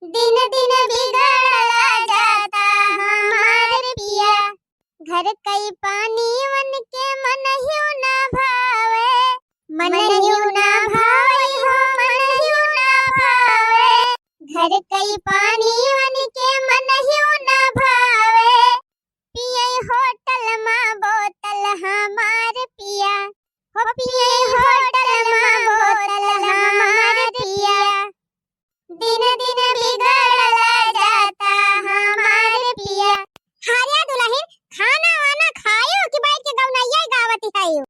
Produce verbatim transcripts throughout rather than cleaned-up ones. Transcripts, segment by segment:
दिन दिन बिगड़ला जाता हमार पिया, घर कई पानी वन के मन हियो ना भावे, मन हियो ना भावे हो, मन हियो ना भावे, घर कई पानी वन के मन हियो ना भावे, पिए होटल मा बोतल हमार पिया, हो पिए होटल मा बोतल हमार पिया, दिन दिन बिगड़ला जाता हमार पिया। हरिया दुलहिन, खाना वाना खायो कि बैठ के गौनैया गावत हयो?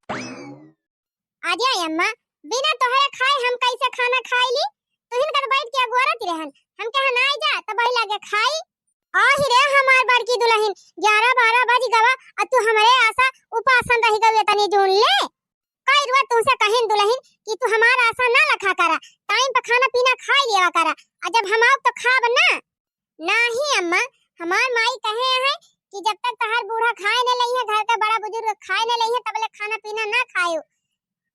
अरे अम्मा, बिना तोहरे खाए हम कैसे खाना खाई ली? तुहिन कन बैठ के अगोरत रहन, हम कहा नाई जा, तब वही लगे खाई। आही रे हमार बड़की दुलहिन, ग्यारह बारह बज गवा, अ तू हमरे आसा उपासन रहि गवे तनी जून ले। कई रुआ तुमसे कहिन दुलहिन कि तू हमार आसा ना लखा करा, टाइम पे खाना पीना खाई लिया करा, अ जब हम आउब तो खाब ना। नाही अम्मा, हमार माई कहे है कि जब तक तहार बूढ़ा खाए न लइहे, घर के बड़ा बुजुर्ग खाए न लइहे, तब ले खाना पीना ना खायो।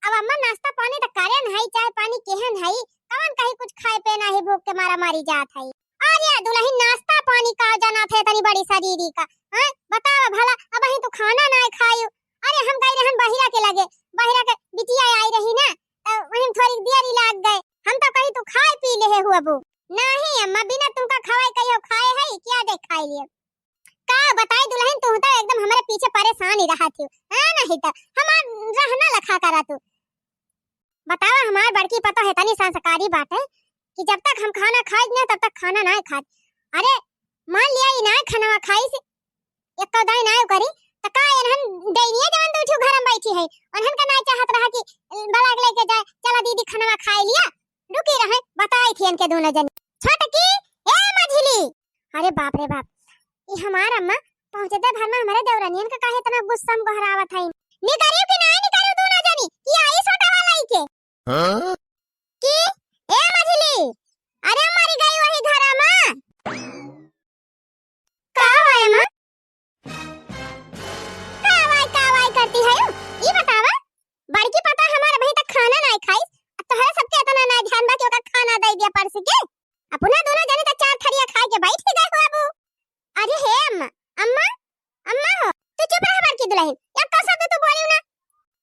अब अम्मा नाश्ता पानी त करे न हई, चाय पानी केहन हई, कवन कहीं कुछ खाए पे नाही, भूख के मारा मारी जात हई। अरे दुलहिन, नाश्ता पानी का जाना थे तनी बड़ी शरीरी का, हैं? बतावा भला, अब ही तू खाना ना खायो। अरे हम गई रहन बहिरा के लगे, बहिरा के बिटिया आई रही ना, त वहीं थोड़ी देरी लाग गए। हम तो कही तू खाए पी लेहे हुआ बू। नाही अम्मा, बिना तुमका खवाए कहियो खाए है, क्या दे खाए लिए? का बताई दुलहिन, तू तो एकदम हमरे पीछे परेशान ही रहत हो, हाँ? नहीं तो हमार रहना लखा करा तू। बतावा, हमार बड़की पतोह है तनी संस्कारी बाटे कि जब तक हम खाना खाई ना, तब तक खाना ना खाई। अरे मान लिया, ई ना खाना खाई से, एक तो दाई ना करी, त का एनहन दैनिया जवन दू ठो घर में बैठी है, उन्हन का ना चाहत रहा कि बलाक लेके जाए, चला दीदी खाना खाए लिया, रुकी रहे, बताई थी इनके दोनों जनी। छोटकी, ए मझिली, अरे बाप रे बाप, ई हमार अम्मा पहुँचते भर में हमारे देवरनियन का काहे इतना गुस्सा में गोहरावत है? निकरियो कि ना निकरियो दोनों जनी, कि आई छोटा वाला ही के? हाँ? कि, ए मझिली, अरे मरी गई वही घरा में। का हुआ है माँ? का वाई, का वाई करती है? ई बतावा, बड़की पतोह हमार अभी तक खाना नाई खाई, आ तोहरे सबके इतना नाई ध्यान बा कि ओका खाना दे दिया परस के। अपना दोनों जने तो चार थरिया खाए के बैठ ही गए हो अबू। अरे हे अम्मा, अम्मा, अम्मा हो, तू चुप रह बड़की दुलहिन, एको शब्द तू बोलियो ना।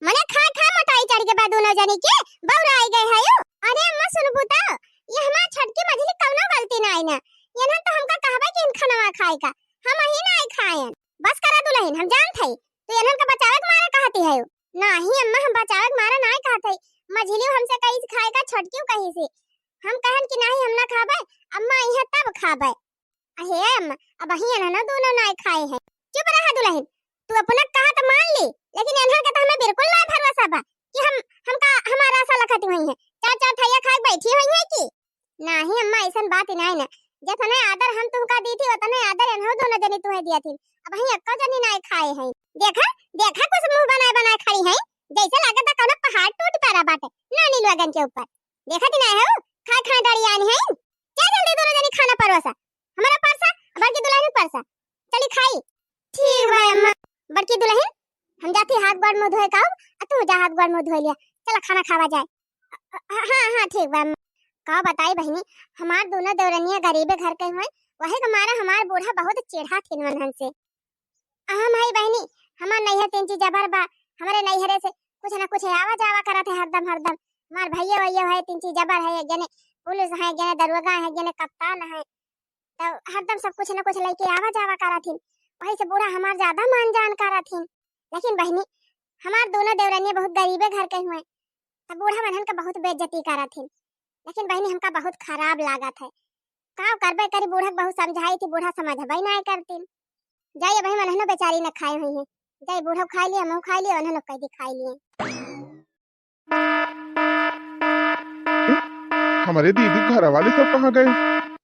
मने खाए खाए मोटाई चढ़ के बा दोनों जने के, बौराई गए है यू। अरे अम्मा सुनबू तो, ये हमार छोटकी मझिली कौनो गलती नाई ना, ये ना तो हमका कहबे कि इन खनवा खाए का, हम ही नाई खाएन। बस करा दुलहिन, हम जानत हई, तू इन्हन का बचावे के मारे कहती है। नाही अम्मा, हम बचावे के मारे नाई कहत हई। मझिलियो हमसे कही से खाए का, छोटकियो कही से। हम कहन कि नाही, हम ना खाबे, अम्मा इहे तब खाबे। अहे अम्मा, अबही इन्हन दोनों नाई खाए हैं। चुप रहा दुलहिन, तू अपना कहा तो मान ली, लेकिन इन्हन के तो हमें बिल्कुल नाई भरोसा बा कि हम, हमका, हमारा आशा लखत हुई है, चार चार थैया खाए बैठी हुई है कि नाही अम्मा, ऐसन बात ही नाही ना। जतने आदर हम तुमका दी थी, उतने आदर इन्हों दोनों जनी तुम्हें दिया थी। अबही एक्को जनी नाही खाए हैं। देखा, देखा, कुछ मुंह बनाए बनाए खड़ी हैं, जैसे लागत है कौनो पहाड़ टूट पड़ा बाटे नानी लोगन के ऊपर। देखा थी नाही हो, खाए खाए डरी आनी है। चल जल्दी दोनों जनी खाना परोसा, हमारा परसा, बड़की दुलहिन परसा, चली खाई। ठीक बा अम्मा। बड़की दुलहिन, हम जाती हाथ गोड़ मुंह धोए का, आ तू जा हाथ गोड़ मुंह धोए लिया, चला खाना खावा जाए। हाँ, हाँ, ठीक बा अम्मा। का बताई बहिनी, हमार दोनों देवरनिया गरीबे घर के हुए, वही के मारे हमार बूढ़ा बहुत चिढ़ा थिन मनहन से। हम हई बहिनी, हमार नैहर तीन चीज जबर बा, हमरे नैहरे से कुछ ना कुछ आवा जावा करत है हरदम हरदम। हमार भैया वैया है, तीन चीज जबर है, एक जने पुलिस है, एक जने दरोगा है, एक जने कप्तान है, तो हरदम सब कुछ ना कुछ लेके आवा जावा करत हिन। वही से बूढ़ा हमार ज्यादा मान जान करत हिन। लेकिन बहिनी, हमार दोनों देवरनिया बहुत गरीबे घर के हुए, तब बूढ़ा मनहन का बहुत बेइज्जती करत हिन। लेकिन बहिनी, हमका बहुत खराब लागत है। का करबे करी, बूढ़ा के बहुत समझाई थी, बूढ़ा समझबे नाय करतीन। जाई, अबही मनहनो बेचारी न खाए हुई हैं। जाई, बूढ़ा खाई लिए, हमहू खाई लिए, उन्हें लोग कैदी खाई लिए। हमरे दीदी घर वाले सब कहाँ गए?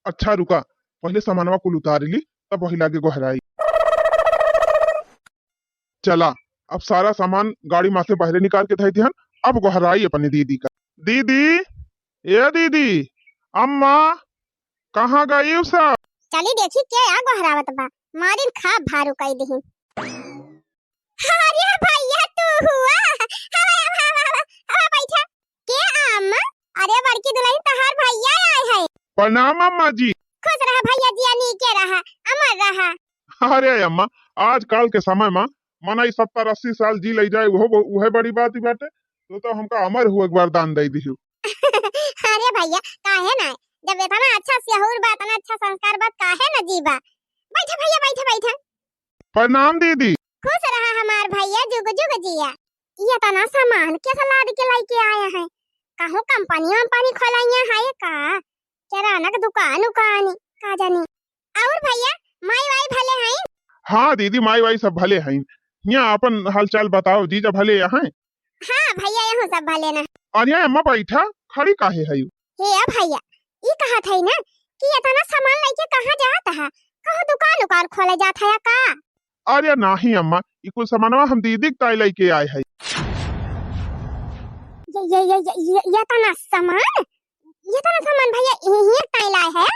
अच्छा रुका, पहले सामानवा कुल उतार ली, तब वही लागे गोहराई। चला, अब सारा सामान गाड़ी मा से बहरे निकाल के धई दिहन, अब गोहराई अपने दीदी का। दीदी, ए दीदी, अम्मा, कहाँ गई सब? चली देखी के आ गोहरावत बा, मारिन खा भारू कई दिही। अरे भैया तू हुआ, हवा, हवा, हवा, हवा, हवा बैठा। के आ अम्मा? अरे बड़की दुलहिन तहार भैया आए हैं। प्रणाम अम्मा जी। अरे अम्मा, आजकल के समय मा मनई सत्तर अस्सी साल जी लई जाए, उहो ब-, उहे बड़ी बात ही बाटे। तो, तो हमका अमर हुए के वरदान दे दिहु। अरे भैया, काहे ना? जब इतना अच्छा सहूर बा, इतना अच्छा संस्कार बा, काहे ना जीबा? बैठा भैया, बैठा, बैठा। प्रणाम दीदी। खुश रहा हमार भैया, जुग जुग जिया। ये तना सामान कैसे लाद के लेके आया है? कहूँ कंपनी वंपनी खोलइया है का? किराना के दुकान उकान, का जानी। और भैया, माई वाई भले हैं? हाँ दीदी, माई वाई सब भले हैं। हियाँ अपन हालचाल बताओ, जीजा भले हैं? हाँ भैया, यहूँ सब भले ना। अरे अम्मा, बैठा, खड़ी काहे है? हे भैया, ई कहत है ना कि इतना सामान लेके कहाँ जात है? कहूँ दुकान उकान खोले जात है का? अरे नाही अम्मा, ई कुल सामानवा हम दीदी के ताई लेके आए है। ये, ये, ये, ये, ये, ये इतना सामान? ये इतना सामान भैया, ये, ये ताई लाए है?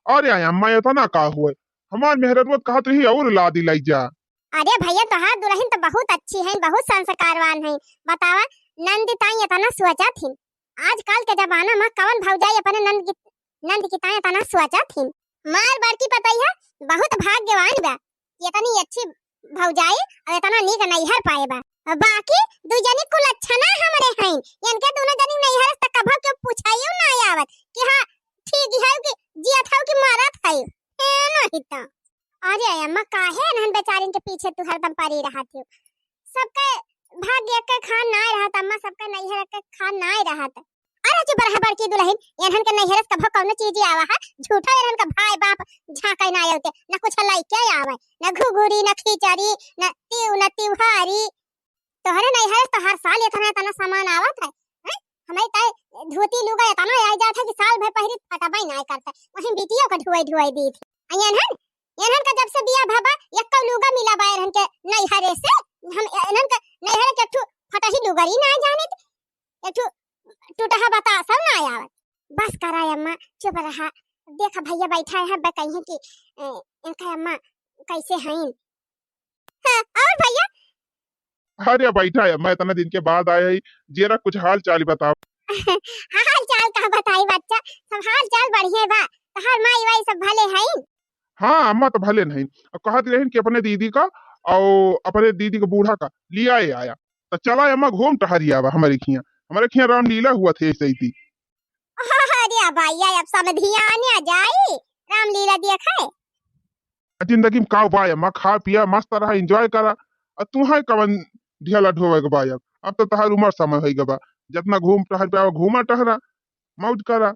अरे अम्मा, इतना का हुए? हमार मेहररुआ कहत रही और लादी लाई जा। अरे भैया, तोहार दुल्हन तो बहुत अच्छी है, बहुत संस्कारवान है। बतावा, नंद ताई इतना सोचा थी। आजकल के जमाना में कवन भौजाई अपने नंद की, नंद की ताई इतना सोचा थी। मार बड़की पतैया बहुत भाग्यवान बा, इतनी अच्छी भौजाई और इतना नीक नैहर पाए बा। बाकी दू जनी कुल अच्छा ना हमरे हैं, इनके दोनों जनी नैहर से कभो क्यों पूछाइयो ना आवत कि हाँ ठीक है कि जियत हो कि मरत है। ए नहीं तो। अरे अम्मा, काहे इन्हन बेचारिन के पीछे तू हरदम पड़ी रहत हो? सबके भाग्य के खान नाय रहत अम्मा, सबके नैहर के खान नाय रहत। अरे चुप रह बड़की दुल्हन, इन्हन के नैहर से कभो कौनो चीज आवा है, झूठा इन्हन का भाई बाप झांके ना आवते, न कुछ लइके आवे, न घुघुरी, न खिचड़ी, न तिउ, न तिउहारी। तोहरे नैहर से तो हर साल इतना, इतना सामान आवत है, हैं? हमारी ताई धोती लुगा इतना आ जात है कि साल भर पहिरी फटबई ना करता, वहीं बिटियों का ढुआई, ढुआई दी थी। आ इन्हन, इन्हन का जब से बियाह भवा, एक्को लुगा मिला बा इन्हन के नैहरे से। हम इन्हन के नैहरे के एक ठो फटही लुगरी ना जाने, एक ठो टूटहा बतासा ना आवत। बस करा अम्मा, चुप रहा। देख भैया बैठा है, बे कहिए कि, ए, इनका अम्मा कैसे हईन। हाँ, और भैया? अरे बैठा है, मैं इतना दिन के बाद आया है, जरा कुछ हाल चाल ही बताओ। हाल चाल का बताई बच्चा, सब हाल चाल बढ़िया बा। तोहार माई वाई सब भले हईन? हाँ अम्मा तो भले नहीं, और कहत रहिन कि अपने दीदी का और अपने दीदी के बूढ़ा का लिया आया। तो चला अम्मा घूम टहरी आवा हमारे खिया, हमारे खिया रामलीला हुआ थे ऐसे ही थी। अरे भैया, अब समधिया आने आ जाई, रामलीला देखे। जिंदगी में का बा अम्मा, खा पिया मस्त रहा, एंजॉय करा। और तुहां कवन ढेला ढोवे के बा अब? अब तो तहार उम्र समय होई गबा, जितना घूम टहर पे आवा, घूमा टहरा, मौज करा।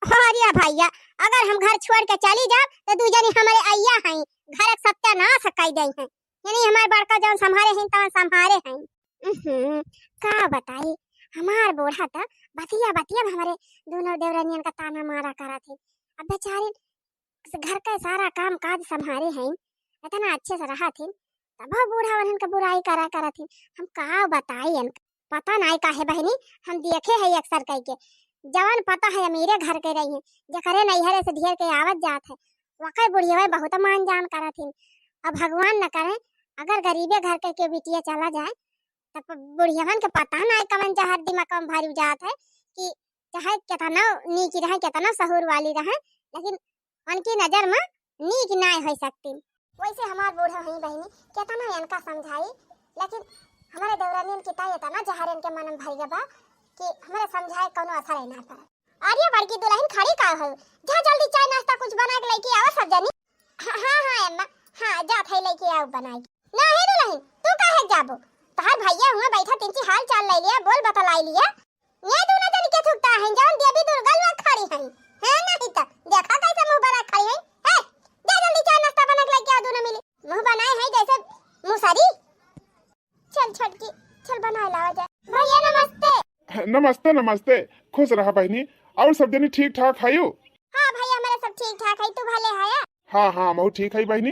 अरे भैया, अगर हम घर छोड़ के चली जाब तो दू जनी हमारे अइया हैं, घर एक सत्यानाश कर दे हैं। यानी हमारे बड़का जौन संभारे हैं तौन संभारे हैं। उहुं, का बताई, हमार बूढ़ा तो बतिया बतिया में हमारे दोनों देवरानियन का ताना मारा करा थे। अब बेचारी घर का सारा काम काज संभारे हैं, इतना अच्छे से रहा थे, तब बूढ़ा वनन का बुराई करा करा थे। हम का बताई इनका, पता नाई काहे बहिनी, हम देखे है अक्सर कई के, जवन पता है अमीरे घर के रही है, जकरे नैहरे से ढेर के आवत जात है, वकै बुढ़िया बहुत मान जान करा थी। अब भगवान न करे, अगर गरीबे घर के, के बिटिया चला जाए, तब बुढ़ियवन के पता नाई कवन जहर दिमाग में भरी जात है कि चाहे केतना नीक रहे, केतना सहूर वाली रहे, लेकिन उनकी नजर में नीक नाई हो सकती। वैसे हमार बूढ़ा हई बहिनी, केतना इनका समझाई, लेकिन हमारे देवरानियन की ताई इतना जहर इनके मन में भर गया बा कि हमारे समझाए कोनो असर ही ना पड़ा। अरे बड़की दुल्हन खड़ी का हो, जा जल्दी चाय नाश्ता कुछ बना के लेके आवा सब जनी। हाँ, हाँ, हाँ, अम्मा, हाँ, जात है लेके आओ बनाई। नहीं दुल्हन, तू काहे जाबो? तहार भैया हुआ बैठा, तिनची हाल चाल ले लिया, बोल बतलाई लिया। ये दोनों जन के थुकता है, जौन देवी दुर्गा लोग खड़ी हैं। हैं नहीं तो, देखा कैसे मुंह बना खड़ी हैं। हे, जा जल्दी चाय नाश्ता बना के लेके आ दोनों मिली। मुंह बनाए हैं जैसे मुसरी। चल छोटकी, चल बनाए लावा जाए। भैया नमस्ते। नमस्ते, नमस्ते, खुश रहा बहिनी। और सब जनी ठीक ठाक हयू? हाँ भैया, हमारे सब ठीक ठाक है, तू भले हया? हाँ, हाँ, हम ठीक है बहिनी।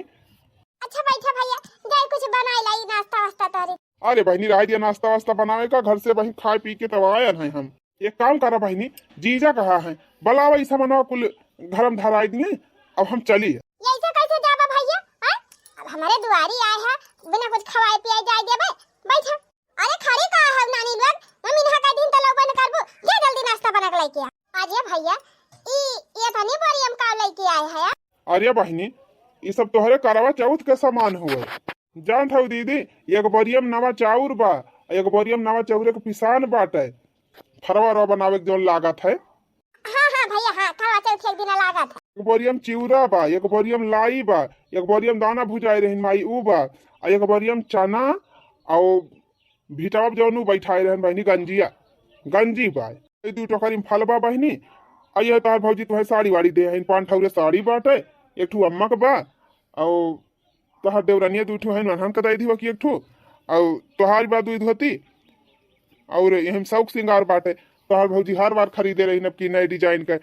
अच्छा बैठा भैया, जाए कुछ बनाए लाई नाश्ता वास्ता तारे। अरे बहिनी, रह दिया नाश्ता वास्ता बनावे का, घर से वहीं खाए पी के तब आयन है हम। एक काम करा बहिनी, जीजा कहा है, बुलावा ई सामानवा कुल घर में धराई दिए, अब हम चली। ऐसे कैसे जाबा भैया? हाँ? अब हमारे दुआरी आए हैं, बिना कुछ खवाए पियाए जाए देबे? बैठा। अरे खड़ी का है नानी लोग, मम्मी ने कह दिन तो लौबन करबू, जा जल्दी नाश्ता बना के लेके आ। अरे भैया, ई, ये तनी बोरी हम का लेके आए हैं? अरे बहिनी, ई सब तोहरे करवा चौथ के सामान हुए। जानत हऊ दीदी, एक बोरियम नवा चाउर बा, एक बोरियम नवा चाउरे के पिसान बाटे, फरवा रवा बनावे के जौन लागत है। हाँ, हाँ भैया, हाँ, करवा चौथ एक दिन लागत है। एक बोरियम चिउरा बा, एक बोरियम लाई बा, एक बोरियम दाना भुजाए रहिन माई, ऊ बा, आ एक बोरियम चना, और भिटावा जौन ऊ बैठाए रहन बहिनी गंजिया, गंजी बा। ई दू टोकरी में फल बा बहिनी। आ ये तोहार भौजी तोहे साड़ी वाड़ी दे हईन, पाँच ठौरे साड़ी बाटे, एक ठू अम्मा के बा, और तोहार देवरनिया दू ठू हईन, उन्हन के दे दिहो कि एक ठू, और तोहार बा दू धोती, और यही में शौक सिंगार बाटे। तोहार भौजी हर बार खरीदे रही, अब की नए डिजाइन के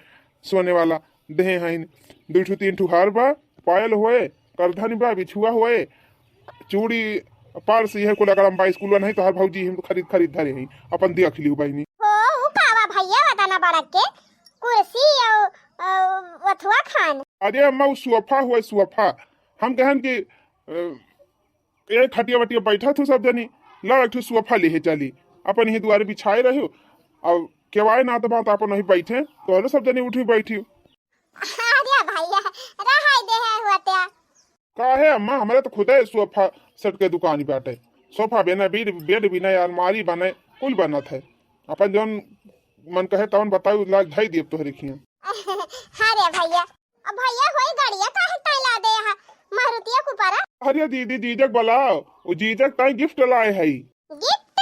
सोने वाला देहे हईन, दू ठू तीन ठू हार बा, पायल होए, करधनी बा, बिछुआ होए, चूड़ी, पर्स, इहे कुल अगर हम बा स्कूल नहीं, तोहार भौजी हम खरीद खरीद धरे हईन, अपन देख लियो बहिनी। हो, उ कावा भैया बता ना बड़क के कुर्सी और, और वथुआ खान। अरे अम्मा, उ सोफा हुआ, सोफा। हम कहन कि, अ, ए खटिया वटिया बैठा थू सब जनी, ला एक ठो सोफा लिहे चली, अपन ही दुआरे बिछाए रहो, और केवाए ना तो बात अपन वही बैठे, तो सब जनी उठी बैठी। अरे भैया, रहाई दे है हुआ त्या। काहे अम्मा, हमरे तो खुदे सोफा सेट के दुकान बाटे। सोफा बिना बेड, बेड बिना अलमारी बने, कुल बनत है। अपन जौन मन कहे तौन बताऊ, लाग धई दियब तोहरे खिया। अरे भैया, अब भैया होई गड़िया काहे ताई ला दे हा? मारुतिया कुपारा। अरे दीदी, जीजक बुलाओ, वो जीजक ताई गिफ्ट लाए है। गिफ्ट?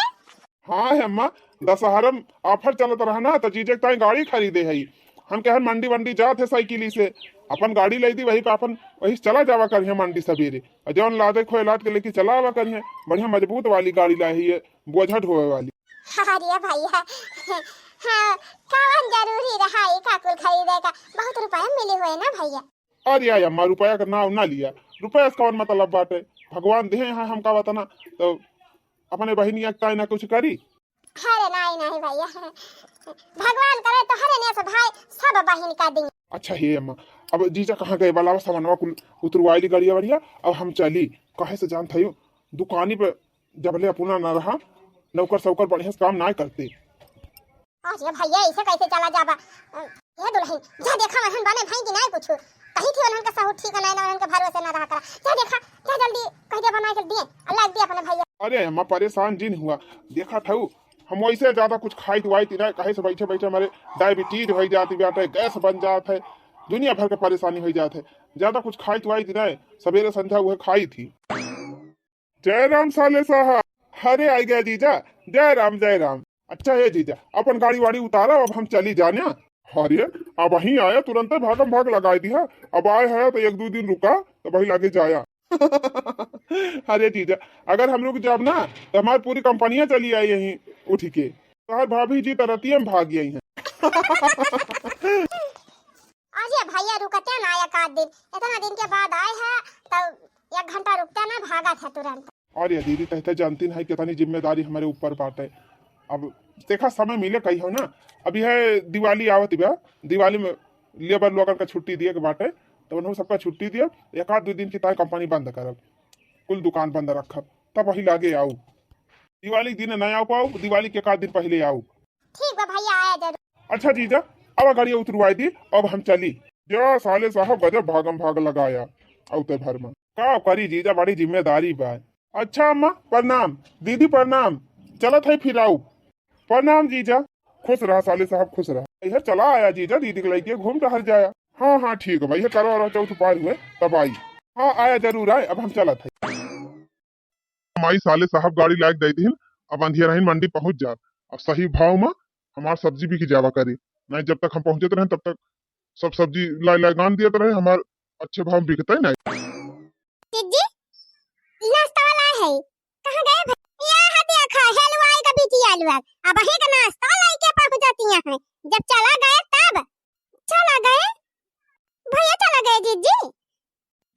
हाँ हे अम्मा, दशहरा में ऑफर चलत रहा ना, तो जीजक ताई गाड़ी खरीदे है। हम कहन मंडी वंडी जात है साइकिल से, अपन गाड़ी ले दी, वही पे अपन वही चला जावा करिए मंडी सवेरे। और जौन लादे खोए लाद के लेके चला आवा करिए। बढ़िया मजबूत वाली गाड़ी लाई है ये, बोझा ढोए वाली। अरे भैया, हाँ, कवन जरूरी रहा ई का कुल खरीदे का? बहुत रुपया मिली हुए ना भैया। अरे अम्मा, रुपया का नाव ना लिया, रुपया से कौन मतलब बाटे? भगवान देहे हैं हमका वतना, तो अपने बहिनिया के ताई ना कुछ करी। अरे नहीं, नहीं भैया, भगवान करे तो हरे ने से भाई सब बहिन का दी। अच्छा हे अम्मा, अब जीजा कहाँ गए? वाला सामानवा कुल उतरवाइली गाड़िया वाड़िया, अब हम चली। काहे से जानत हयो, दुकानी पे जबले अपना ना रहा, नौकर सौकर बढ़िया से काम ना करते। अरे भैया, ऐसे कैसे चला जाबा? ए दुल्हन, जा देखा उन्हन बने भाई कि नहीं कुछ। कही थी उन्हन का सहूर ठीक नहीं ना, उन्हन के भरोसे ना रहा करा। जा देखा, जा जल्दी कह दे बना के दिए, अल्लाह दिए अपने भैया। अरे अम्मा, परेशान जिन हुआ, देखा था हम वैसे ज्यादा कुछ खाइत वाइत ना, कहे से बैठे बैठे हमारे डायबिटीज हो जाती बाटे, गैस बन जात है, दुनिया भर के परेशानी हो जात है। ज्यादा कुछ खाइत वाइत ना, सवेरे संध्या वह खाई थी। जय राम साले साहब। अरे आ गया जीजा, जय राम जय राम। अच्छा हे जीजा, अपन गाड़ी वाड़ी उतारा, अब हम चली जाने। अरे अब वहीं आया, तुरंते भागम भाग लगाई दिया। अब आए है तो एक दो दिन रुका, तब वही लागे जाया। अरे जीजा, अगर हम रुक जाब ना तो हमारी पूरी कंपनियां चली आई यहीं उठ के। तोहर भाभी जी तो रतिये में भाग गई हैं। अरे भैया, रुकते ना एक आध दिन, इतना दिन के बाद आए हैं, तो एक घंटा रुकते ना, भागत है तुरंत। अरे दीदी, तहते जानती नहीं कितनी जिम्मेदारी हमारे ऊपर बाटे। अब देखा, समय मिले कही हो ना, अब यह दिवाली आवत बा, दिवाली में लेबर लोगन का छुट्टी दिए के बाटे, तो उन्होंने सबका छुट्टी दिया, एक आध दो दिन की ताई कंपनी बंद करब, कुल दुकान बंद रखब, तब वही लागे आऊ। दिवाली के दिन नहीं आ पाऊ, दिवाली के एक आध दिन पहले आऊ। ठीक बा भैया, आया जरूर। अच्छा जीजा, अब गाड़ी उतरवाई दी, अब हम चली। जा साले साहब, गजब भागम भाग लगाया, औते भर में। का करी जीजा, बड़ी जिम्मेदारी बा। अच्छा अम्मा प्रणाम, दीदी प्रणाम, चलत है फिर आऊ। प्रणाम जीजा। खुश रहा साले साहब, खुश रहा। इधर चला आया जीजा, दीदी के लेके घूम टहर जाया। हाँ हाँ ठीक है भाई, ये करवा रहा चौथ पार हुए तब आई। हाँ आया जरूर आए, अब हम चलत है। माई साले साहब गाड़ी लायक दे दिहिन, अब अंधिया रहीन मंडी पहुंच जात। अब सही भाव में हमार सब्जी बिक जावा करे, नहीं जब तक हम पहुंचत रहे तब तक सब सब्जी लाए लाए गान दियत रहे, हमार अच्छे भाव में बिकते नहीं। जीजी, नाश्ता वाला है, कहाँ गए भाई? यहाँ देखा, हलवाई का बेटी आलू है, अब वही का नाश्ता लेके पहुंचती है, जब चला गए तब। चला गए? भैया चला गए जीजी?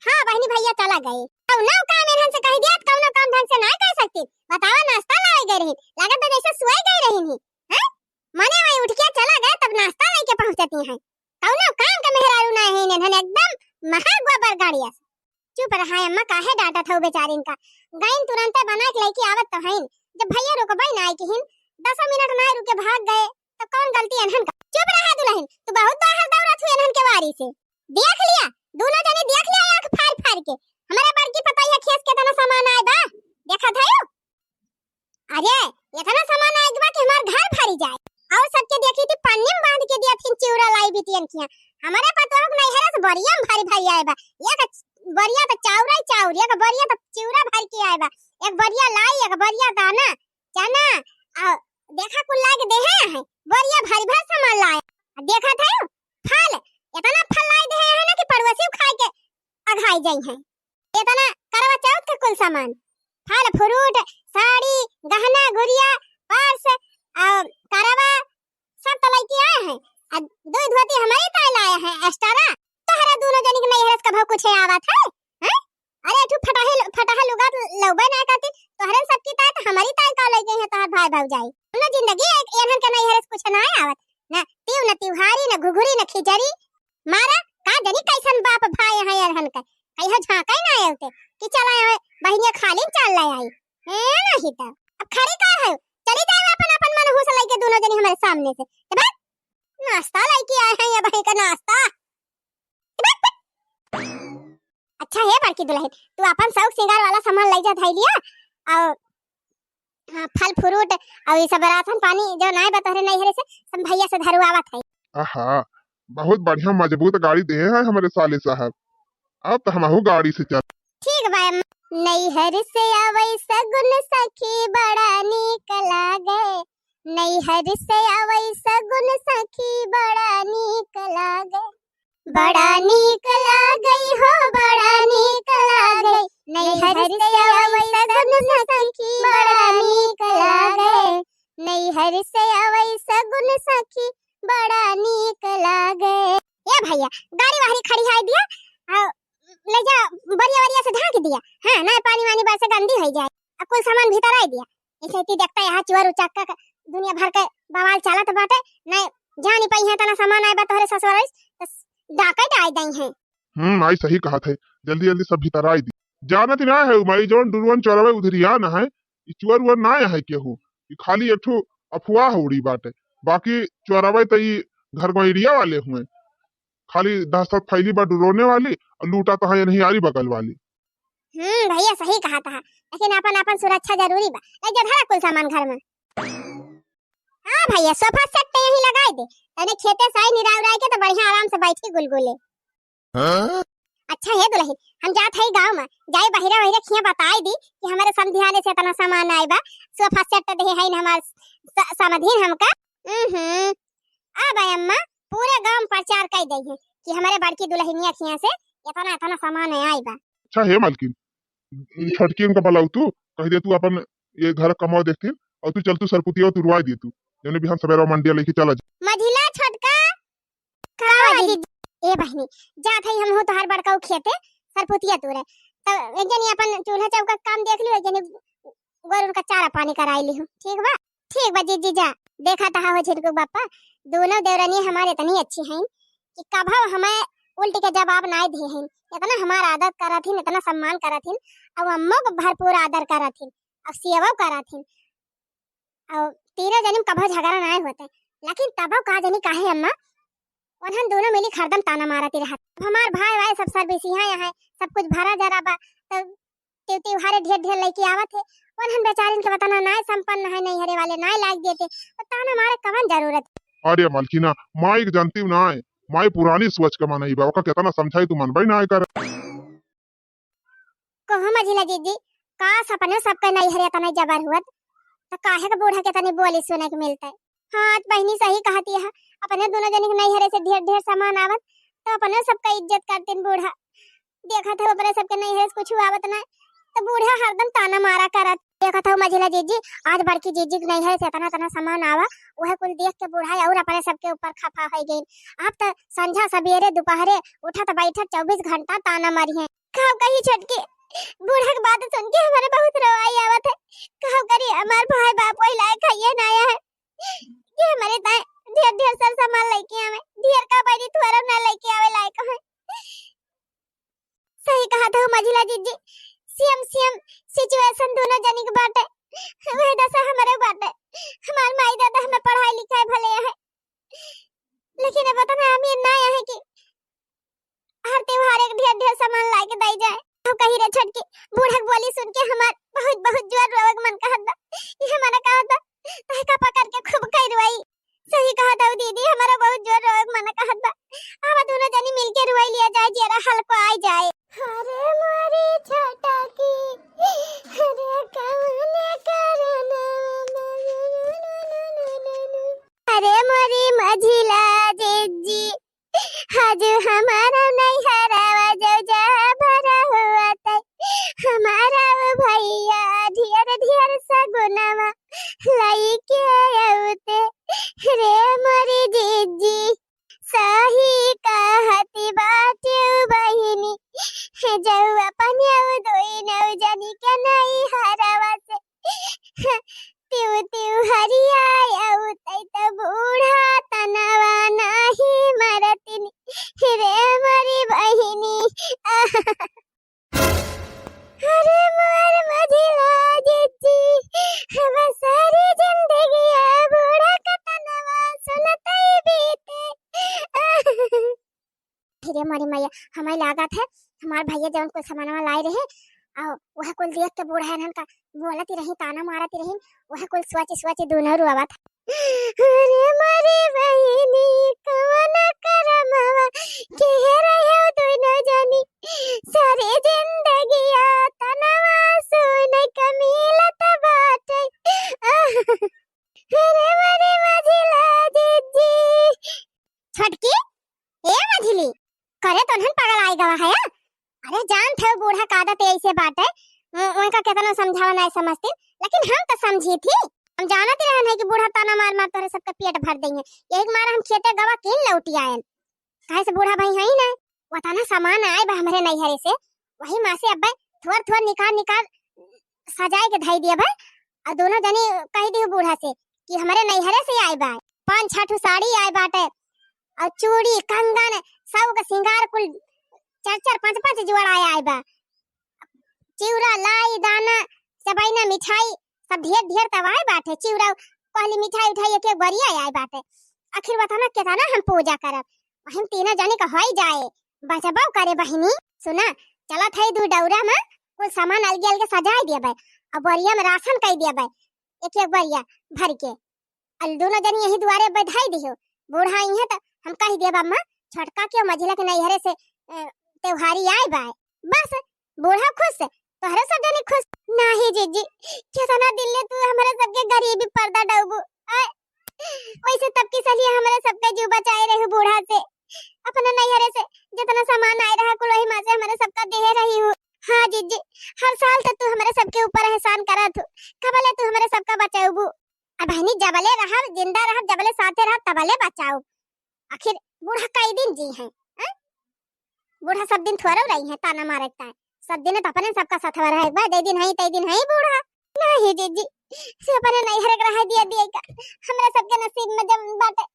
हाँ बहनी, भैया चला गए। कौनो काम इन्हन से कह दिया, कौनो काम ढंग से ना कर सकती। बतावा, नाश्ता लावे गए रही, लागत बा जैसे सोए गए रही नहीं। हैं? मने वही उठ के चला गए, तब नाश्ता लेके पहुंचती हैं। कौनो काम के मेहरारू ना है इन्हन, एकदम महा गोबर गाड़िया से। चुप रहा अम्मा, काहे डांटत हो बेचारिन का? गईन तुरंते बना के लेके आवत तो हईन। जब भैया रुकबे ना किहिन, दसों मिनट ना रुके भाग गए, तो कौन गलती इन्हन का? चुप रहा दुल्हन, तू बहुत बाहर दौड़त हुई इन्हन के वारी से। देख लिया, दोनों जने देख लिया आँख फाड़ फाड़। करके। हमरे बड़की पतोहिया खेस के एतना सामान आए बा, देखत है। अरे, एतना सामान आए बा कि हमार घर भरी जाए। और सबके देखी थी पन्नी में बांध के दिया थी चिउरा लाई बिटियन किया। हमरे पतोह के नैहरे से बोरिया में भरी भरी आए बा। एक बोरिया तो चाउर ही चाउर, एक बोरिया तो चिउरा भर के आए बा, एक बोरिया लाई, एक बोरिया दाना, चना, और देखा कुल लाए के देहे हैं, बोरिया भरी भर सामान लाए। आ देखत है फल, एतना फल लाए देहे हैं ना कि पड़ोसी खाए के अघाई जाई हैं। एतना करवा चौथ के कुल सामान, फल फ्रूट, साड़ी, गहना गुरिया, पर्स, और करवा, सब तो लइके आए हैं। आ दुई धोती हमरी ताई लाए हैं extra। तोहरा दोनों जनी के नैहरे से कभो कुछ आवत है, हैं? अरे, एक ठो फटाहे, फटाहा लुगा लउबे ना करती, तोहरे सबकी ताई तो हमरी ताई का लइके हैं तोहर भाई भौजाई। हमने जिंदगी एक एनहन के नैहरे से कुछ ना आवत, ना तीव, ना तिवहारी, ना घुघुरी, ना खिचड़ी। मारा, का जनी कैसन बाप भाई हैं एनहन के, कहियो झांका ही ना आए होते कि चला आए बहिनिया खाली चाल ले आई। ए, नहीं तो अब खड़ी का है, चली जाए अपन, अपन मनहूस लइके दोनों जनी हमरे सामने से। तो बस नाश्ता लइके आए हैं, ये भाई का नाश्ता। अच्छा हे बड़की दुलहिन, तू अपन शौक सिंगार वाला सामान लइ जा धइ लिया, और, हाँ, फल फ्रूट और ये सब राशन पानी जो नाय बा तोहरे नैहरे से, सब भैया से धरवावत है। आहा, बहुत बढ़िया मजबूत गाड़ी देहे हैं हमरे साले साहब, अब तो हमहू गाड़ी से चल। ठीक बा अम्मा। नैहर से आवै सगुन सखी बड़ा नीक लागे, नैहर से आवै सगुन सखी बड़ा नीक लागे, बड़ा नीक लागै हो, बड़ा नीक लागै। नैहर से आवै सगुन सखी, बड़ा नीक लागै। नैहर से आवै सगुन सखी, बड़ा नीक लागै। ए भैया, गाड़ी वाहरी खड़ी है दिया, आ, ले जा, बरिया वरिया से ढांक दिया। हाँ, ना पानी वानी बरसे गंदी हो जाए। अब कुल सामान भीतर आई दिया। ऐसे इतनी देखता यहाँ चुअर उचक्का का दुनिया भर के बवाल चलत बाटे, नहीं जानी पाई है तना सामान आए बा तोहरे ससुराल से, तो डाके डाल दई हैं। हम्म, माई सही कहत है, जल्दी जल्दी सब भीतर आई दी। जानत ना है माई, जौन डुरुअन चोरवे उधरिया ना है, ई चुअर उअर ना है केहू, ई खाली एक ठो अफवाह उड़ी बाटे, बाकी चोरवे तो ई घर गैरिया वाले हुए, खाली दहशत फैली बा डुरोने वाली और लूटा तो है नहीं आरी बगल वाली। हम्म, भैया सही कहत हा, लेकिन अपन अपन सुरक्षा जरूरी बा। ले जा धरा कुल सामान घर में। हाँ भैया, सोफा सेट तो यहीं लगाई दे, तने खेते से आई निराव राय के तो बढ़िया आराम से बैठी गुलगुले। हाँ? अच्छा हे दुलहिन, हम जात हई गाँव में, जाई बहिरा वहिरा खिया बताई दी कि हमरे समधियाने से इतना सामान आए बा, सोफा सेट देहे हैं हमार स-, समधिन हमका। हम्म, अब अम्मा पूरे गाँव में प्रचार कर दई है कि हमरे बड़की दुलहिनिया खिया से इतना इतना सामान आए बा। अच्छा हे मालकिन, छोटकी उनका बुलाऊ तू, कह दे तू अपन ये घर कमाओ देखतीन, और तू चल तू सरपुतिया तुरवाई दे तू, जौने भी हम सवेरा मंडिया लेके चला जा। मझिला छोटका, का बा जीजी? ए बहिनी, जात हई हमहू तोहार बड़काऊ खेते, सरपुतिया तूरे। त एक जनी अपन चूल्हा चौका के काम देख लियो, एक जनी गोरुन का चारा पानी कराई लिहू, ठीक बा? ठीक बा जीजी, जा। देखा तहा हो झिरकू बापा, दोनों देवरनी हमारे इतनी अच्छी हैं कि कभो हमें उल्टी के जवाब नाय दिए हैं। इतना हमार आदर करत हिन, इतना सम्मान करत हिन, और अम्मो को भरपूर आदर करत हिन, और सेवो करत हिन। और तीनों जनी में कभो झगड़ा नाय होते, लेकिन तबो का जनी काहे अम्मा, उन्हन दोनों मिली हरदम ताना मारत रहत। अब हमार भाई वाई सब सर्विस यहाँ है, सब कुछ भरा जरा बा, तो त्यों त्योहारे ढेर ढेर लइके आवत है, उन्हन बेचारिन के वतना नाय संपन्न है, नैहरे वाले नाय लाग देते, तो ताना मारे कवन जरूरत? अरे मलकिना, माई के जानती हूँ नाय, माई पुरानी सोच के मनई बा, ओका केतना समझाई तू मनबई नाय कर। कहो मझिला जीजी, काश अपने सबके नैहरे तने जबर हुअत, त काहे के बूढ़ा के तनी बोली सुने के मिलते। हाँ, आज बहिनी सही कहती है, अपने दोनों जनी के नैहरे से ढेर ढेर सामान आवत, तो अपने सबका इज्जत करतीन बूढ़ा। देखत हो अपने सबके नैहरे से कुछ आवत ना, तो बूढ़ा हरदम ताना मारा करत। देखत हो मझिला जीजी, आज बड़की जीजी के नैहरे से इतना इतना सामान आवा, वह कुल देख के बूढ़ा और अपने सबके ऊपर खफा हो गई। आप तो संझा सबेरे दोपहरे उठत बैठत चउबीस घंटा ताना मारी है। का कही छोटकी, बूढ़ा के बात सुन के हमारे बहुत रोवाई आवत है। का करी, हमार भाई बाप वही लायक है ये ना आया है कि हमारे ताए ढेर ढेर सर सामान लेके आवे, ढेर का बैरी थोड़ा ना लेके आवे लायक है। सही कहत हो मझिला जीजी, सेम सेम सिचुएशन दोनों जनी के बाटे। वह दशा हमारे बाटे। हमार माई दादा हमें पढ़ाई लिखाई भले है, लेकिन अब उतना अमीर ना है कि हर त्योहार एक ढेर ढेर सामान ला के दई जाए। का पकड़ के खूब कई रुआई। सही कहत हऊ दीदी, हमरा बहुत जोर रोए के मन कहत बा। आवा दोनों जनी मिलके रुआई लिया जाए, जियरा हल्को आइ जाए। अरे मोरी छोटा की, अरे कौन करनवा। अरे मोरी मझिला जिज्जी, आज हमारा नैहरवा जौजा भर होतै, हमारा भैया ढेर ढेर सगुनवा लइके अउतै। रे मोरी जिज्जी, सही कहती बाटे बहिनी, जौ अपने दोई नौ जनी के नैहरवा से तिउ तिउ हरिया अउतै त बूढ़ा तनवा नाही मरतिन। रे मोरी बहिनी। अरे मोर मझिला जिज्जी, अब सारी जिंदगिया बूढ़ा का तनवा सुनतै बीते। अरे मोरी मैया, हमें लागत है हमार भैया जौन कुल सामानवा लाए रहे, और वह कुल देख के बूढ़ा इन्हन का बोलत ही रही, ताना मारत ही रही, वह कुल सोच सोच दोनों रोवत। अरे मोरी बहिनी, कवन करमवा के रहे दोनों जनी, सारी जिंदगिया तनवा सुनैका मिलत बाटे। अरे मोरी मझिला जिज्जी। छोटकी, ए मझिली, करे तोहन पगलाइ गवा है। अरे जानत हौ बूढ़ा का आदत ऐसे बाटे, उ-, उनका केतनो समझावा नाहीं समझती, लेकिन हम तो समझी थी। हम जानत रहन है कि बूढ़ा ताना मार मार तोहरे सबके पेट भर देइहैं, यही के मारे हम खेते गवा कीन लौटी आयन। काहे से बूढ़ा भाई है ही ना, वतना सामान आए बा हमरे नैहरे से, वही मा से अब्बे थोर थोर निकाल निकाल सजाए के धई दिया बा। और दोनों जनी कहि दिहु बूढ़ा से कि हमरे नैहरे से आए बा, पाँच छह ठो साड़ी आए बाटे, और चूड़ी कंगन सब के सिंगार कुल चार चार पाँच पाँच जोड़ा आए बा, चिउरा लाई दाना सबैना मिठाई सब ढेर ढेर तब आए बाटे, चिउरा कहली मिठाई उठाई एक एक बरिया आए बाटे। आखिर वतना केतना हम पूजा करब, हम तीनों जनी का होई जाए, बचबो करे बहिनी। सुना, चलत है दू डौरा मा कुल सामान अलगे अलगे सजाए दिया बा, और बरिया मा राशन कई दिया बा, एक एक बरिया भर के। अल दोनों जनी यही दुआरे बधाई दिहो। बूढ़ा आई है तो हम कहि देब, "अम्मा, छोटका के मझिला के नैहरे से, अ, त्योहारी आए बा।" बस, बूढ़ा खुश, तोहरे सब जनी खुश। नाही जिज्जी, केतना दिन ले तू हमरे सबके गरीबी पर्दा डउबू। आय, वैसे तब की सलिया हमरे सबके जीव बचाए रहे बूढ़ा से। अपने नैहरे से जितना सामान आए रहा कुल वही मा से हमरे सबका देहे रही हूँ। हाँ जिज्जी, हर साल तो तू हमरे सबके ऊपर एहसान करत हो, कबले तू हमरे सबका बचाउबू? अब बहिनी, जबले रहब, जिंदा रहब, जबले साथे रहब, तबले बचाउब। आखिर बूढ़ा कई दिन जी हैं, हैं? बूढ़ा सब दिन थोड़ो रही हैं ताना मारे के ताई। सब दिन तो अपने सबका सथवा रहे के बा, जे दिन है, तई दिन है बूढ़ा। नाही जिज्जी, से अपने नैहर के रहे दिया, दिया का। हमरा सबके नसीब में जब बाटे,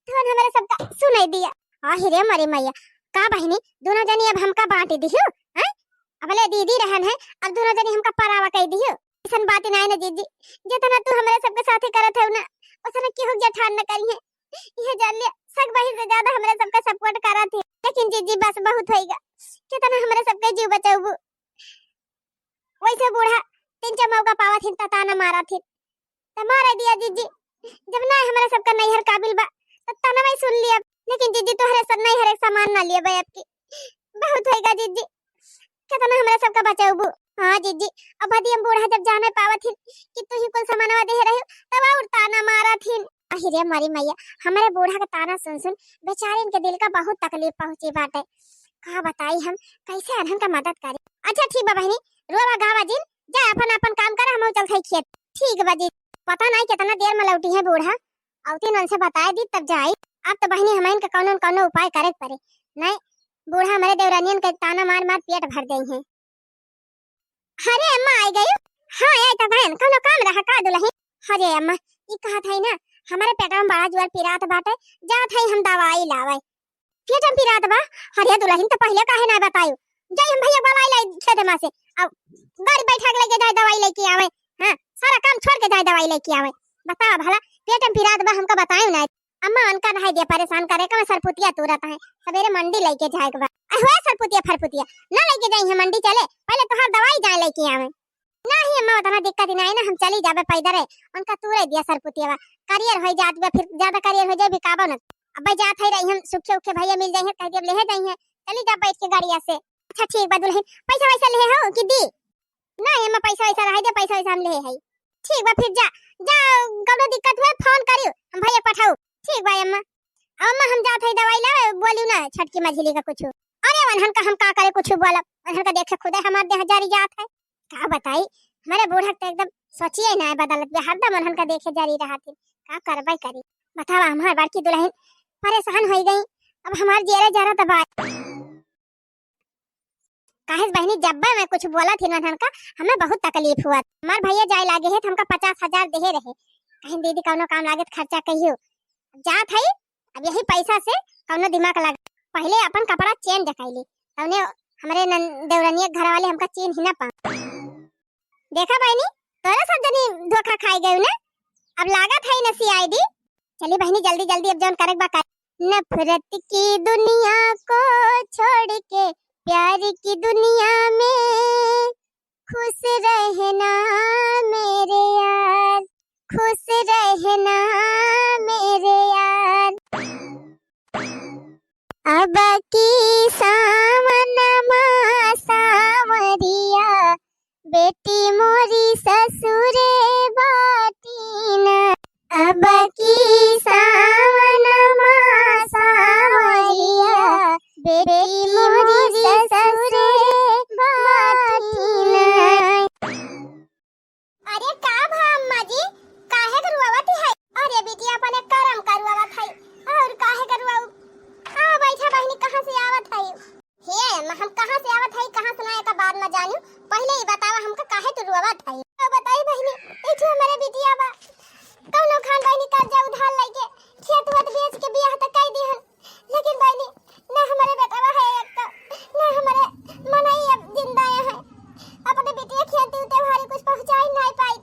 तवन हमरा सबका सुनाई दिया। आहि रे मरी मैया, का बहिनी, दोनों जनी अब हमका बांट दिहु, हैं? अबले दीदी रहन है, अब दोनों जनी हमका परावा कई दिहु। ऐसन बात नाई ना जिज्जी, जितना तू हमरे सबके साथे करत है ना, उतना केहू जेठान न करी है। यह जान लिया, सग बहिन से ज्यादा हमरे सबका support करत है। लेकिन जिज्जी बस बहुत होइगा, कितना हमरे सबके जीव बचाउबू। वैसे बूढ़ा तीन चार मौका पावत हिन त ताना मारत हिन, त मारे दिया जिज्जी। जब ना हमरे सबका नैहर काबिल बा, त ताना वही सुन लिया। लेकिन जिज्जी तोहरे सब नैहर एक सामान ना लिए बा अब की। बहुत होइगा जिज्जी, कितना हमरा सबका बचाउबू। हाँ जिज्जी, अब अदी हम बूढ़ा जब जाने पावत हिन कि तू ही कुल सामानवा देहे रहे, तब और ताना मारत हिन। आहि रे मरी मैया, हमरे बूढ़ा के ताना सुन सुन बेचारिन के दिल का बहुत तकलीफ पहुँची बाटे। का बताई हम, कैसे अनहन का मदद करी। अच्छा ठीक बा बहिनी, रोवा गावा जिन, जा अपन अपन काम कर, हम चलत हई खेत। ठीक बा जी, पता नहीं कितना देर में लौटी है बूढ़ा। अउतिन उनसे बताए दी तब जाई। अब तो बहिनी हमइन के कौनो न कौनो उपाय करे के पड़े, नहीं बूढ़ा हमरे देवरानियन के ताना मार मार पेट भर देई हैं। अरे अम्मा, आई गई? हाँ, आई तो बहन, कौनो काम रहा का दुलही? अरे अम्मा, ई कहत है ना, हमरे पेटवा में बड़ा जोर पिरात बाटे, जात है हम दवाई लावे। पेट में पिरात बा? अरे दुलहिन, तो पहिले काहे ना बतायू? जाई हम भैया बोलाई लाई खेत में से, अब गाड़ी बैठा के लेके जाए दवाई लेके आवे। हाँ, सारा काम छोड़ के जाए दवाई लेके आवे। बतावा भला, पेट में पिरात बा, हमका बतायू ना। अम्मा, उनका रहे दिया परेशान करे का, मैं सरपुतिया तुरत है, सवेरे मंडी लेके जाए के बा। अरे होए सरपुतिया फरपुतिया, ना लेके जाई है मंडी, चले पहिले तोहार दवाई जाए लेके आवे। नाही अम्मा, उतना दिक्कत ही नाही ना, हम चली जाबे पैदर है। उनका तूरे दिया सरपुतियावा, करियर होइ जात बा, फिर ज्यादा करियर होइ जाए, बिकाबो न। अब्बे जात है रही हम, सुखे उखे भैया मिल जाइहैं, कह दिया लेहे जाइहैं, चली जा बैठ के गाड़िया से। अच्छा ठीक बा दुलहिन, पैसा वैसा लेहे हो कि दी? नाही अम्मा, पैसा वैसा रहे दे, पैसा वैसा हम लेहे है। ठीक बा फिर जा, जा, कउनो दिक्कत हुए फोन करियो, हम भैया पठाऊ। ठीक बा अम्मा। अम्मा हम जात है दवाई लावे, बोलियो ना छोटकी मझिली का कुछ। अरे वनहन का हम का करे कुछ बोलब, वनहन का देखे खुदे हमार देह जरी जात है। का बताई, हमरे बूढ़ा के तो एकदम सोचिए ना बदलत बा, हरदम वनहन का देखे जरी रहत है। का करबे करी, बतावा हमार बड़की दुलहिन परेशान होइ गई, अब हमार जेरे जरा दबाए। काहे से बहिनी, जब्बे मैं कुछ बोलत ही नन्हन का, हमें बहुत तकलीफ हुआ। हमार भैया जाए लागे है तो हमका पचास हजार देहे रहे, कहीं दीदी कउनो काम लागे तो खर्चा कहियो। जात है, अब यही पैसा से कउनो दिमाग लगा, पहले अपन कपड़ा चेंज कइली, तउने हमरे नन-, देवरनिया के घर वाले हमका चीन्ह ही ना पा। देखा बहिनी, तोरा सब जनी धोखा खाई गयू ना, अब लागत है ना सीआईडी। चली बहिनी, जल्दी जल्दी अब जौन करे के बा करे। नफरत की दुनिया को छोड़ के प्यार की दुनिया में खुश रहना मेरे यार, खुश रहना मेरे यार। अब की सावन मा सावरिया, बेटी मोरी ससुरे बाटी ना। अब की सावन मा सावरिया, बेटी मोरी ससुरे बाटी ना। अरे का भा अम्मा जी, काहे के रोवत है? अरे बिटिया अपने करम का रोवत है, और काहे के रोऊ? आ बैठा बहिनी, कहाँ से आवत है? हे अम्मा, हम कहाँ से आवत है, कहाँ से ना, एका बाद में जानू, पहले ही बतावा हमका, काहे तू रोवत है? तो बताई बहिनी, ई जो हमारे बिटिया बा, कौनो खान बहिनी कर्जा उधार लेके खेत वेत बेच के बियाह त कई दिहन, लेकिन बहिनी, ना हमारे बेटवा है एक तो, ना हमारे मनई अब जिंदा है। अपने बिटिया खेत दू त्योहारी कुछ पहुँचाई नहीं पाई,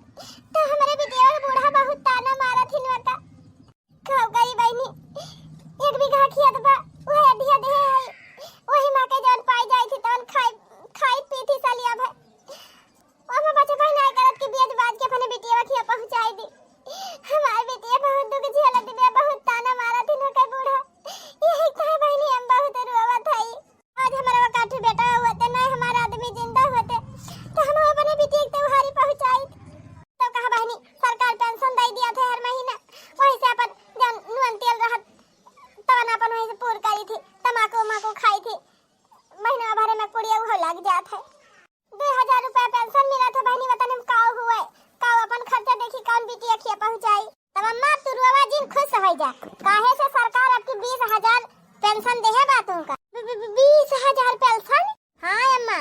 तो हमारे बिटिया के बूढ़ा बहुत ताना मारत हिन का। का करी बहिनी, एक बीघा खेत बा, वही अधिया देहे है, वही मा के जौन पाई जाई थी तौन खाई, खाई पी थी सलिया भर। ओमे बचबे नाय करत कि बेच बाच के अपने बिटिया खिया पहुँचाई दी। हमार बिटिया बहुत दुख झेलत बिया, बहुत ताना मारत हिन ओकर बूढ़ा। यही कहे बहिनी हम बहुत रोवत हई। आज हमारा काठू बेटा होते, ना हमारा आदमी जिंदा होते, तो हम अपने बिटिया के त्योहारी पहुँचाई। तो कहा बहिनी, सरकार पेंशन दे दिया थे हर महीना, वही से अपन जौन नून तेल रहत, तवन अपन वही से पूर करी थी, तमाकू उमाकू खाई थी। महीना भरे में पुड़िया उहो लग जात है। दो हजार रुपया पेंशन मिलत है बहिनी, वतन में काऊ हुए, काऊ अपन खर्चा देखी, कौन बिटिया खिया पहुँचाई। तब अम्मा तू रोवा जिन, खुश हो जा, काहे से सरकार अब की बीस हजार पेंशन देहे बा तुमका। बी-, बी-, बी-, बीस हजार पेंशन? हाँ अम्मा,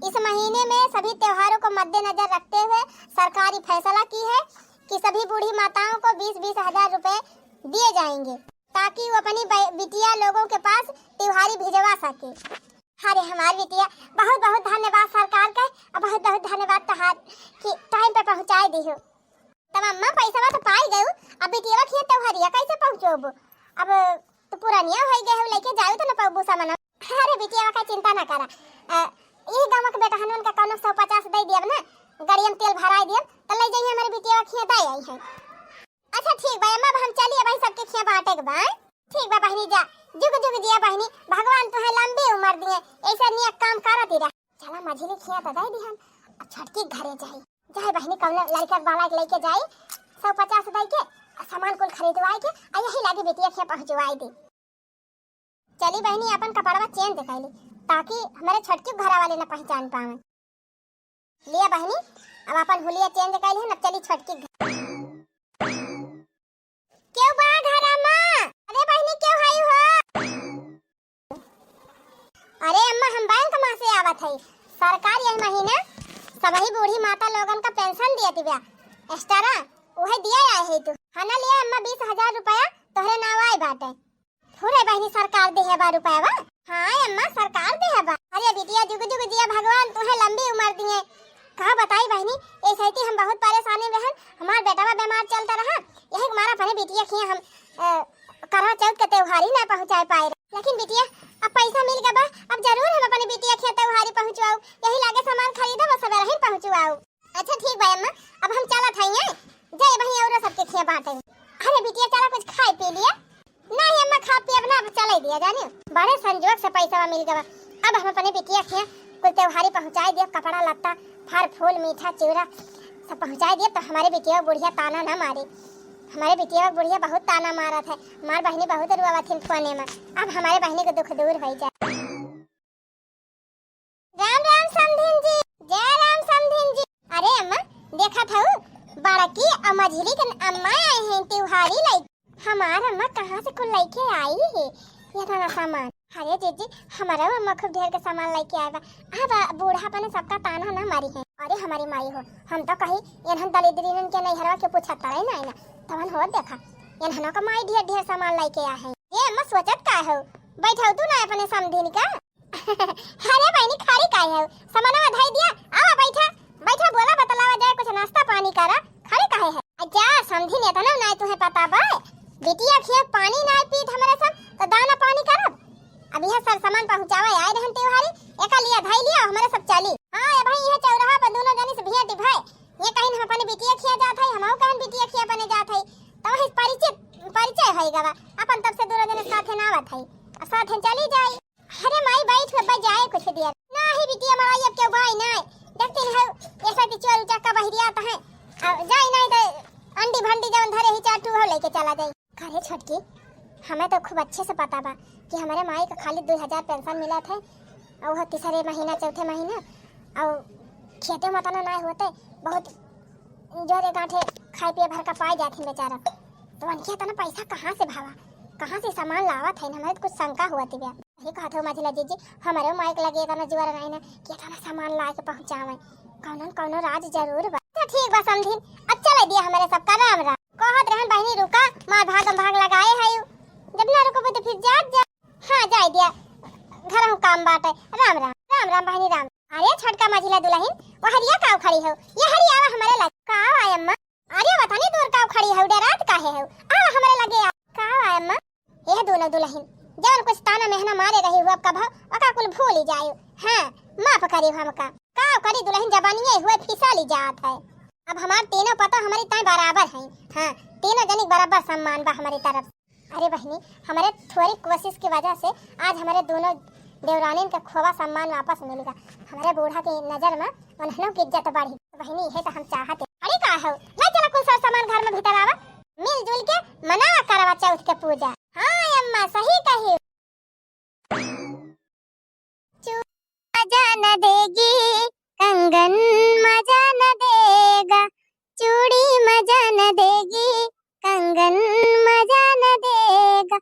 इस महीने में सभी त्योहारों को मद्देनजर रखते हुए सरकार ये फैसला की है कि सभी बूढ़ी माताओं को बीस बीस हजार रुपए दिए जाएंगे, ताकि वो अपनी बै-, बिटिया लोगों के पास त्योहारी भिजवा सके। अरे हमार बिटिया, बहुत बहुत धन्यवाद सरकार का, और बहुत बहुत धन्यवाद तोहार कि टाइम पे पहुँचाए दिहू। तब अम्मा पैसा तो पाई गयू, अब बिटिया खिया त्योहारिया कैसे पहुँचोबू? अब तो पुरानिया हो गए हो, लेके जाऊ तो न पाबू सामान। अरे बिटिया का चिंता ना करा, अ, यही गाँव के बेटा हनुन का कौनो सौ पचास दे दियब ना, गाड़िया में तेल भराई दियब, तो ले जाइए हमारे बिटिया खिया दे आई है। अच्छा ठीक बा अम्मा, अब हम चली, अब सबके खिया बांटे के बा। ठीक बा बहिनी, जा, जुग जुग जिया बहिनी, भगवान तुहे लंबी उम्र दिए, ऐसा नियत काम करत ही रह। चला मझिली खिया तो दे दिहन, अब छोटकी घरे जाई। जाए बहिनी, कौनो लड़का के बाला के लेके जाई, सौ पचास दे के, आ सामान कुल खरीदवाई के, आ यही लागे बिटिया खिया पहुँचवाई दी। चली बहिनी, अपन कपड़वा चेंज कर ली, ताकि हमारे छोटकी घर वाले न पहचान पावे। लिया बहिनी, अब अपन हुलिया चेंज कर ली, अब चली छोटकी घर। क्यों बा घर अम्मा? अरे बहिनी, क्यों हाई हो? अरे अम्मा, हम बैंक मा से आवत हई। सरकार यही महीना सबही बूढ़ी माता लोगन का पेंशन दिया दिव्या, एक्स्ट्रा, उहे दिया आए है तू। हाँ ना, लिया अम्मा, बीस हजार रुपया तोहरे नाव आए बाटे। हो रे बहिनी, सरकार देहे बा रुपया बा? हाँ अम्मा, सरकार देहे बा। अरे बिटिया, जुग जुग जिया, भगवान तुहे लंबी उम्र दिए। का बताई बहिनी, ऐसे ही हम बहुत परेशानी में रहन, हमार बेटवा बीमार चलता रहा, यही के मारा अपने बिटिया खिया हम, अ, करवा चौथ के त्योहारी ना पहुँचाए पाए रहे। लेकिन बिटिया, अब पैसा मिल गया बा, अब जरूर हम अपने बिटिया खिया त्योहारी पहुँचवाऊ, यही लागे सामान खरीदब और सवेरे ही पहुँचवाऊ। अच्छा ठीक बा अम्मा, अब हम चलत हई, हैं? जाए वहीं औरो सबके खिया बांटे। अरे बिटिया, चला कुछ खाए पी लिया। नहीं अम्मा, खा पी अब ना, अब चले दिया जानी। बड़े संजोग से पैसा मिल गवा। अब हम अपने बिटिया खिया कुल त्योहारी पहुँचाए दिया, कपड़ा लत्ता, फल फूल, मीठा चूरा सब पहुँचाए दिया, तो हमारे बिटिया बुढ़िया ताना ना मारे। हमारे बिटिया बुढ़िया बहुत ताना मारत है, हमार बहिनी बहुत रुआवत हिन फोने में। अब हमारे बहिनी के दुख दूर हो जाए। राम राम समधिन जी, जय राम समधिन जी। अरे अम्मा, देखत हऊ, बड़की अम्मा झिरी के अम्मा आई हैं त्योहारी लई। हमार अम्मा कहाँ से कुल लइके आई है ये इतना सामान? अरे जीजी, हमारा अम्मा खूब ढेर के सामान लइके आए बा। अब बूढ़ा अपने सबका ताना ना मारी है। अरे हमारी माई हो, हम तो कही इन्हन दलिद्रीनन के नैहरवा के पूछत रहे ना, ना। तवन हो देखा, इन्हनों का माई ढेर ढेर सामान लइके आ है। ए अम्मा, सोचत का हो, बैठऊ तू ना अपने समधिन का। अरे बहिनी, खड़ी काहे हो? सामानवा धई दिया, आवा बैठा, बैठा, बोला बतलावा जाए, कुछ नाश्ता पानी करा, खड़ी काहे है? अच्छा, समधिन, इतना नाय तुहे पता बा? बिटिया खिया पानी नाय पीत हमरे सब, तो दाना पानी करब? अब यह सब सामान पहुँचावे आए रहन त्योहारी, एका लिया धई लिया, हमरे सब चली। हाँ, ए भाई, यह चौराहा पर दोनों जनी से भेंट भय, ये कहीं हम अपने बिटिया खिया जात है, हमहू कहन बिटिया खिया बने जात है, तो वही परिचित, परिचय होई गवा, अपन तब से दोनों जने साथे ना आवत है, और साथे चली जाई। अरे माई, बैठ, अब्बा जाए कुछ देर। नाही बिटिया, मड़ाई अब केहू बाई नाही। देखती न हऊ, ऐसा कि चोर उचक्का बहिरियात है। अब जाई नाही तो अंडी भंडी जवन धरे ही चार ठू हो लेके चला जाई। का रे छोटकी, हमें तो खूब अच्छे से पता बा कि हमारे माई का खाली दो हजार पेंशन मिलत है, और वह तीसरे महीना, चौथे महीना, और खेते में तना नाही होते, बहुत जोरे गांठे खाए पिए भर का पाए जात हैं बेचारा। तो उनके इतना पैसा कहाँ से भावा, कहाँ से सामान लावत है, हमें तो कुछ शंका हुआ थी। सही कहत हो मझिला जीजी, हमरे माई के लगे इतना जुआर नहीं ना कि इतना सामान ला के पहुँचावे। कौनो न कौनो राज जरूर बा। अच्छा ठीक बा समधिन, अब चले दिया हमरे सबका राम राम। कहत रहन बहिनी रुका, मार भागम भाग लगाए है। जब ना रुकबो तो फिर जात जा। हाँ जाए दिया, घर हूँ काम बाटे। राम राम, राम राम बहिनी राम। अरे छोटका मझिला दुलहिन, वहरिया काव खड़ी हो, ये हरी आवा हमरे लगे। काव आय अम्मा? अरे वतनी दूर काव खड़ी हो, डरात काहे हो? आवा हमरे लगे आ। काव आय अम्मा? ए दोनों दुलहिन, जवन कुछ ताना मेहना मारे रही हुआ कभव, ओका कुल भूली जायो। हाँ, माफ करी हमका। का करी दुलहिन, जबानिये हुए फिसली जात है। अब हमार तीनों पतो हमरी ताई बराबर हैं। हाँ, तीनों जनी बराबर सम्मान बा हमरी तरफ से। अरे बहिनी, हमरे थोड़ी कोशिश की वजह से आज हमरे दोनों देवरानिन के खोवा सम्मान वापस मिल गा। हमरे बूढ़ा की नजर में उन्हनों की इज्जत बढ़ी। बहिनी, इहे तो हम चाहत है। अरे का हो, ले चला कुल सर सामान घर में भीतर आवा, मिलजुल के मनावा करवा चौथ के पूजा। हाँ अम्मा, सही कही। चू-, मजा न देगी, कंगन मजा न देगा, चूड़ी मजा न देगी, कंगन मजा न देगा,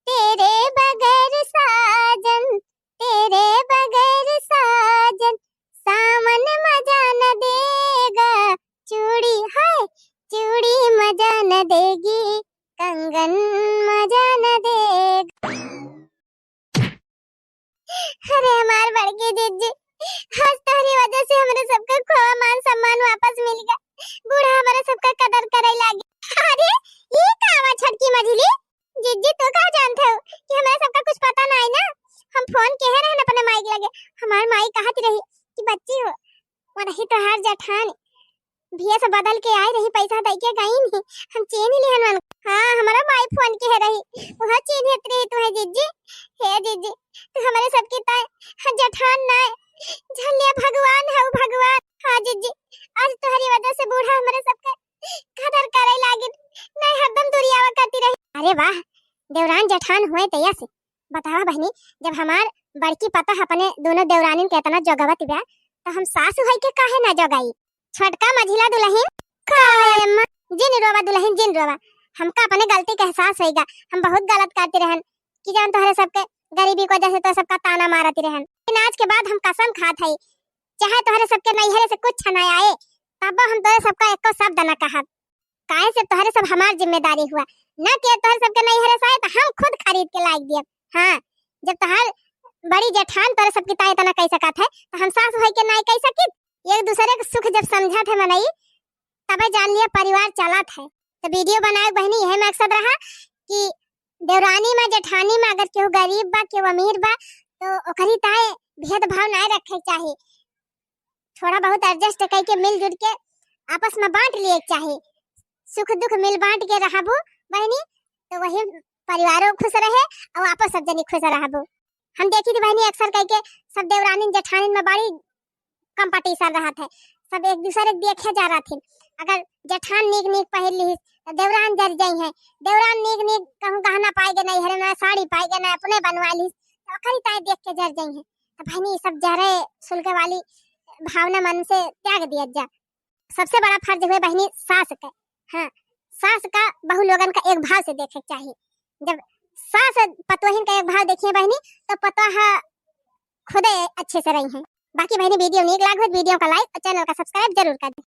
तेरे बगैर साजन, तेरे बगैर साजन, सावन मजा न देगा, चूड़ी है, चूड़ी मजा न देगी, कंगन मजा न देगा। अरे हमार बड़की जिज्जी, आज तोहरी वजह से हमरे सबका खोवा मान सम्मान वापस मिल गया। बूढ़ा हमरे सबका कदर करे लागे। अरे, ई का आवा छोटकी मझिली? जिज्जी, तू का जानत हो कि हमरा सबका कुछ पता नाई ना? हम फोन किहे रहन अपने माई के लगे। हमार माई कहत रही कि बच्ची हो, वो रही तोहार जेठान, भेष बदल के आए रही, पैसा दे के गई नहीं, हम चीन्ह लिहन मन। हाँ, हमारा माई फोन किहे रही, वह चीन्हत रही तुम्हें जिज्जी। हे जिज्जी, तू हमारे सबकी ताई जेठान नाई, झल्लिया भगवान है भगवान। हाँ जिज्जी, आज तोहरी वजह से बूढ़ा हमारे सबके कदर करे लागिन, नहीं हरदम दुरियावा करती रही। अरे वाह, देवरान जेठान हुए तैया से। बतावा बहनी, जब हमार बड़की पतोह अपने दोनों देवरानिन के इतना जोगवत बा, तो हम सास होई के काहे ना जोगाई? छोटका मझिला दुलहिन, का है अम्मा? जिन रोवा दुलहिन, जिन रोवा। हमका अपने गलती के एहसास होइगा, हम बहुत गलत करती रहन कि जान तोहरे सबके गरीबी की वजह से तो सबका ताना मारती रहन। लेकिन आज के बाद हम कसम खात हई, चाहे तोहरे सबके नैहरे से कुछ ना आए, तब हम तोहरे सबका एको शब्द ना कहब। काहे से तोहरे सब हमार जिम्मेदारी हुआ, ना कि तोहरे सबके नैहरे से आए तो हम खुद खरीद के लाइक दियब। हाँ, जब तोहार बड़ी जेठान तोहरे सबकी ताई इतना कह सकत है, तो हम सास होई के नाई कह सकित? एक दूसरे के सुख जब समझत है मनई, तबे जान लिया परिवार चलत है। तो वीडियो बनाए बहनी यही मकसद रहा कि देवरानी में जेठानी में अगर केहू गरीब बा, केहू अमीर बा, तो ओकरी ताए भेदभाव नाय रखे के चाही। थोड़ा बहुत adjust कइके मिलजुल के आपस में बाँट लिहे के चाही। सुख दुख मिल बाँट के रहबू बहिनी, तो वही परिवारो खुश रहे और आपो सब जनी खुश रहबू। हम देखी थी बहिनी, अक्सर कइके सब देवरानिन जेठानिन में बड़ी competition रहत है, सब एक दूसरे के देखे जा रहथिन। अगर जेठान नीक नीक पहिर लिहिस तो देवरान जर जइहैं, देवरान नीक नीक कहूँ गहना पाए के नहीं हरे, ना साड़ी पाए के, ना अपने बनवा लिहिस, तो ओकरी ताई देख के जर जइहैं। तो बहिनी, ई सब जरे सुलगे वाली भावना मन से त्याग दिया जा। सबसे बड़ा फर्ज हुए बहिनी सास के। हाँ, सास का बहू लोगन का एक भाव से देखे के चाही। जब सास पतोहिन का एक भाव देखिए बहिनी, तो पतोह खुदे अच्छे से रहिहैं। बाकी बहिनी, video नीक लाग हो तो video का like और channel का subscribe जरूर कर दें।